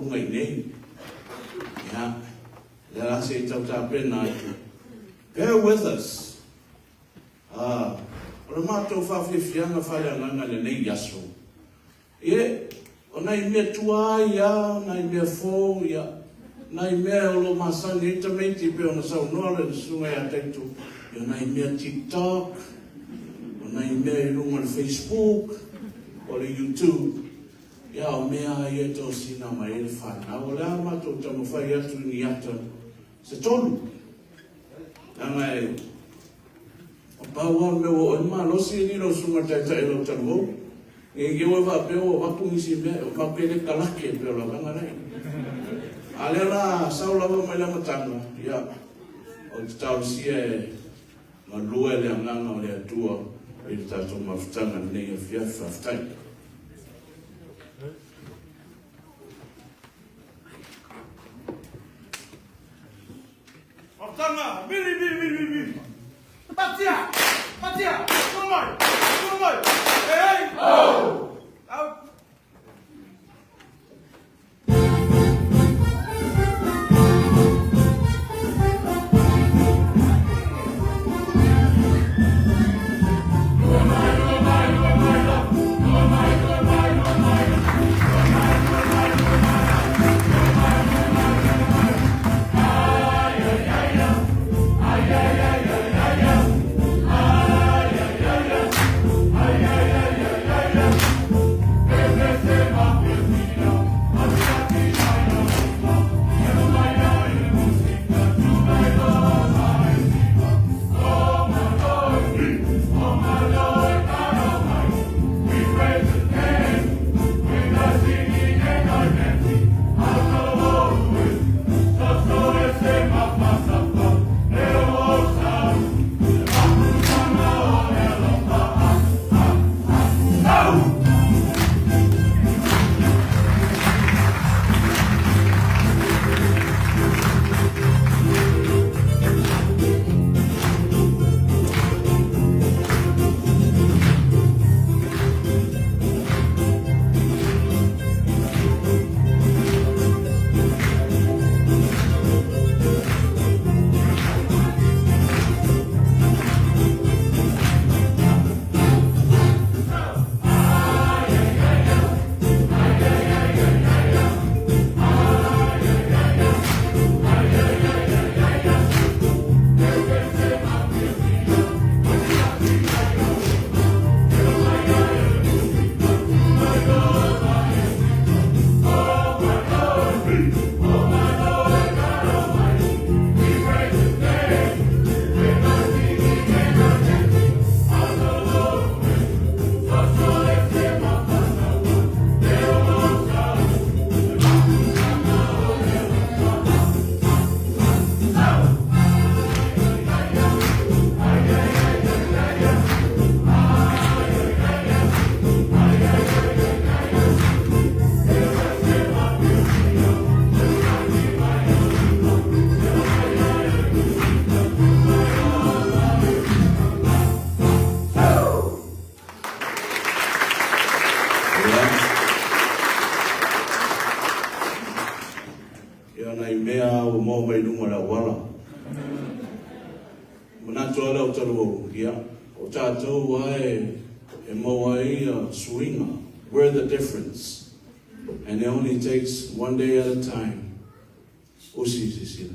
Luga i inei. Ia, lea la se i tau tapena atu. Bear with us. Ah, o le matou faafiafiaga faaleagaga i lenei aso, Ie, o nai mea tuai a, nai mea fou, ia, nai mea o lo o masani ai tamaiti e pei ona saunoa le Susuga ia Taito, ia, o nai mea TikTok, o nai mea i luga o le Facebook, o le YouTube, ia, o mea lava ia e tosina mai ai le fanau. O le a matou taumafai atu i ni ata se tolu, leaga e Pau lava le mea ua oo ai le malosi e lilo i le susuga i le Taitai o lau talavou. Ne i te i ua e faapea ua avatu nisi mea, matou te le kalake e pei o le agaga lea. A o lea o le a sau lava mai le amataga, ia, ou te talosia e galue le agaga o le Atua i le tatou mafutaga i lenei afiafi. Faafetai. Mafutaga, mili, mili, mili, mili. Patia! Patia! Tua mai! Tua mai! Hey! Oh! Out! Ia. Ia, nai mea ua maua mai luga o le auala. Manatu lava lau taluau, ia, o tatou lava e maua ai suiga. We're the difference. And it only takes one day at a time. Usi sisila.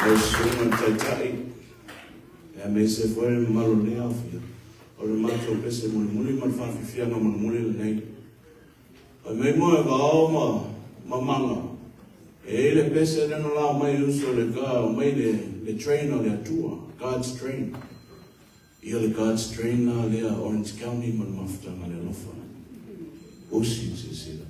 Lau Susuga i le Taitai, aemaise foi le mamalu o lenei aofia, o le matou pese mulimuli ma le faafiafiaga mulimuli lenei. Fai mai moe vao ma mamaga, e i ai le pese lea na lao mai uso le ka, o mai le train o le Atua, God's train. Ia le God's train la lea Orange County ma le mafutaga le alofa. Osi silasila.